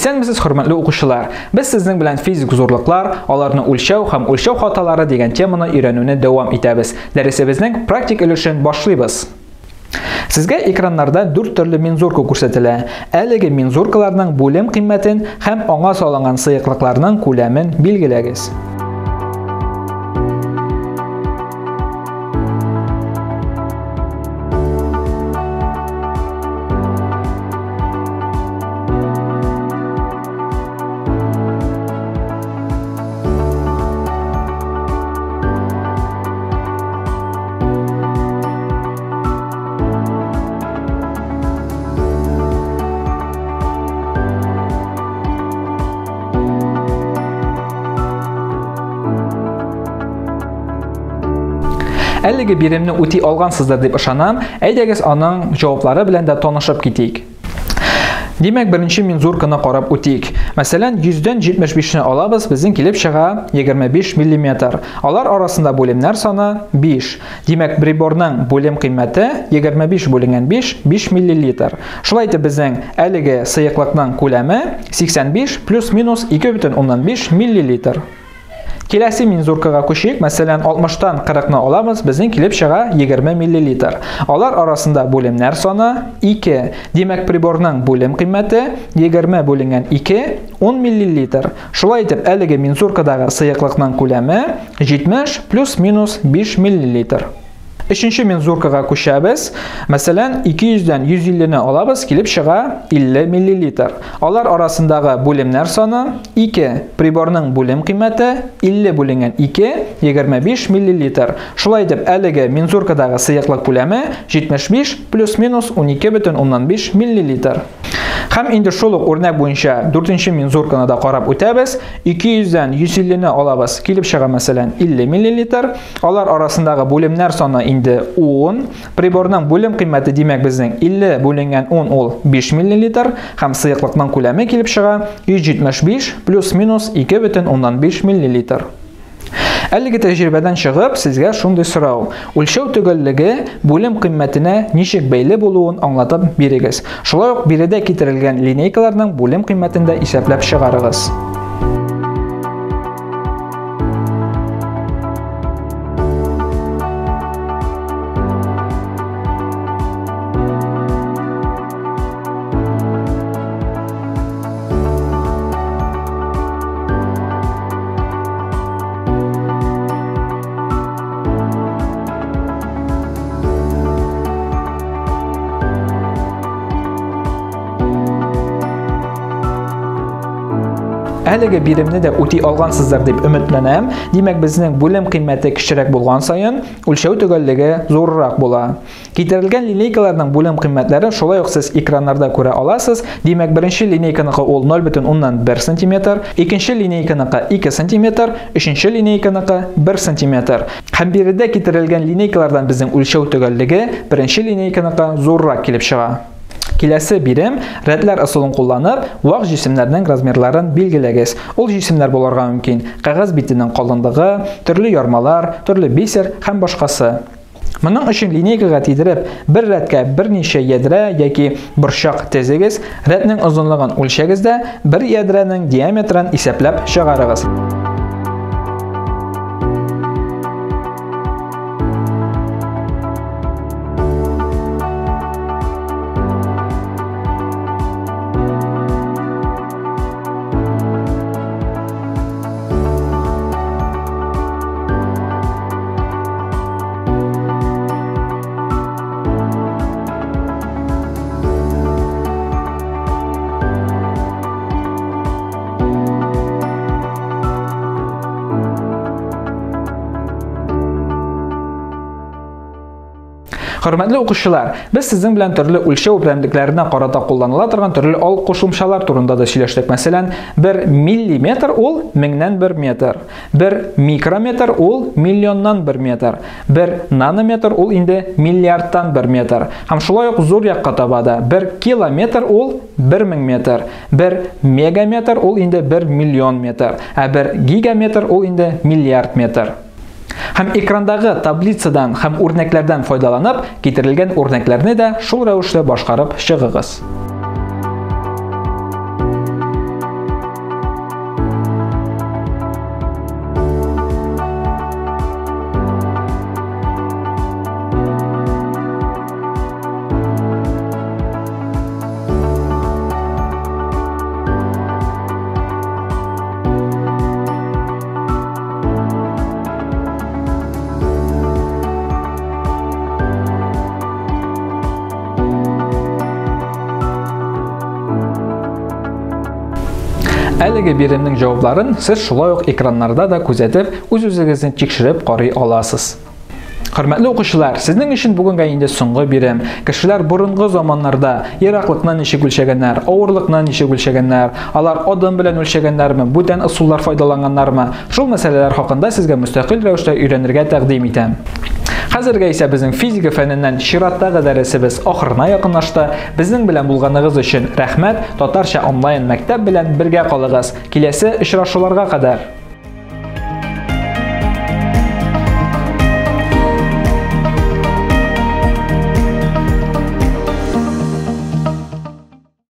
Исәнмесез, хөрмәтле укучылар! Без сезнең белән физик зурлыклар, аларны үлчәү һәм үлчәү хаталары дигән теманы өйрәнүне дәвам итәбез. Дәресебезнең практик өлешен башлыйбыз. Сезгә экраннарда дүрт төрле мензурка күрсәтелә. Әлеге мензуркаларның бүлем кыйммәтен һәм аңа салынган сыеклыкларның күләмен билгеләгез. Әлеге биремне үти алгансыздыр дип ышанам. Әйдәгез аның җаваплары белән дә танышып китик. Димәк, беренче мензурканы карап үтик. Мәсәлән, 100дән 75-не алабыз, безнең килеп чыга 25 миллиметр. Алар арасында бүлемнәр саны 5. Димәк, приборның бүлем кыйммәте 25 бүленгән 5, 5 миллилитр. Шулай итеп, безнең әлеге сыеклыкның күләме 85 плюс-минус 2,5 миллилитр. Киләсе мензуркага күчик. Мәсәлән, 60-тан 40-ны алабыз, безнең килеп чыга 20 миллилитр. Алар арасында бүлемнәр саны 2. Димәк, приборның бүлем кыйммәте 20 бүленгән 2, 10 миллилитр. Шулай итеп, әлеге мензуркадагы сыеклыкның күләме 70 плюс-минус 5 миллилитр. Өченче мензуркага күчәбез. Мәсәлән, 200-дән 150-не алабыз, килеп чыга 50 миллилитр. Алар арасындагы бүлемнәр саны 2. Приборның бүлем кыйммәте 50 бүленгән 2, 25 миллилитр. Шулай итеп, әлеге мензуркадагы сыеклык күләме 75 плюс-минус 12,5 миллилитр. Һәм инде шул ук үрнәк буенча дүртенче мензурканы да карап үтәбез. 200-дән 150-не алабыз, килеп чыга мәсәлән 50 миллилитр. Алар арасындагы бүлемнәр саны инде 10. Приборның бүлем кыйммәте, димәк, безнең 50 бүленгән 10 ул 5 миллилитр һәм сыеклыкның күләме килеп чыга 175 плюс-минус 2,5 миллилитр. Әлеге тәҗрибәдән чыгып, сезгә шундый сорау. Үлчәү төгәллеге бүлем кыйммәтенә ничек бәйле булуын аңлатып бирегез. Шулай ук биредә китерелгән линейкаларның бүлем кыйммәтен дә исәпләп чыгарыгыз. Әлеге биремне дә үти алгансыздыр дип өметләнәм. Димәк, безнең бүлем кыйммәте кечерәк булган саен, үлчәү төгәллеге зуррак була. Китерелгән линейкаларның бүлем кыйммәтләрен шулай ук сез экраннарда күрә аласыз. Димәк, беренче линейканыкы ул 0,1 сантиметр, икенче линейканыкы 2 сантиметр, өченче линейканыкы 1 сантиметр. Һәм биредә китерелгән линейкалардан безнең үлчәү төгәллеге беренче линейканыкы зуррак килеп чыга. Киләсе бирем, рәтләр ысулын кулланып, вак җисемнәрнең размерларын билгеләгез. Ул җисемнәр булырга мөмкин: кәгазь битенең калынлыгы, төрле ярмалар, төрле бисер һәм башкасы. Моның өчен линейкага тидереп, бер рәткә берничә ядрә яки борчак тезегез, рәтнең озынлыгын үлчәгез дә, бер ядрәнең диаметрын исәпләп чыгарыгыз. Хөрмәтле укучылар, без сезнең белән төрле үлчәү берәмлекләренә карата кулланыла торган төрле ал кушымчалар турында да сөйләштек. Мәсәлән, 1 миллиметр ул меңнән бер метр, 1 микрометр ул миллионнан бер метр, 1 нанометр ул инде миллиардтан бер метр. Һәм шулай ук зур якка таба да 1 километр ул 1000 метр, 1 мегаметр ул инде 1 миллион метр, ә 1 гигаметр ул инде миллиард метр. Һәм экрандагы таблицадан һәм үрнәкләрдән файдаланып, китерелгән үрнәкләрне дә шул рәвешле башкарып чыгыгыз. Әлеге биремнең җавапларын сез шулай ук экраннарда да күзәтеп, үз-үзегезне тикшереп карый аласыз. Хөрмәтле укучылар, сезнең өчен бүгенгә инде соңгы бирем. Кешеләр борынгы заманнарда ераклыкны ничек үлчәгәннәр, авырлыкны ничек үлчәгәннәр, алар адым белән үлчәгәннәрме, бүтән ысуллар файдаланганнармы? Шул мәсьәләләр хакында сезгә мөстәкыйль рәвештә өйрәнергә тәкъдим итәм. Хәзергә исә безнең физика фәненнән чираттагы дәресебез ахырына якынлашты. Безнең белән булганыгыз өчен рәхмәт. Татарча онлайн мәктәп белән бергә калыгыз. Киләсе очрашуларга кадәр.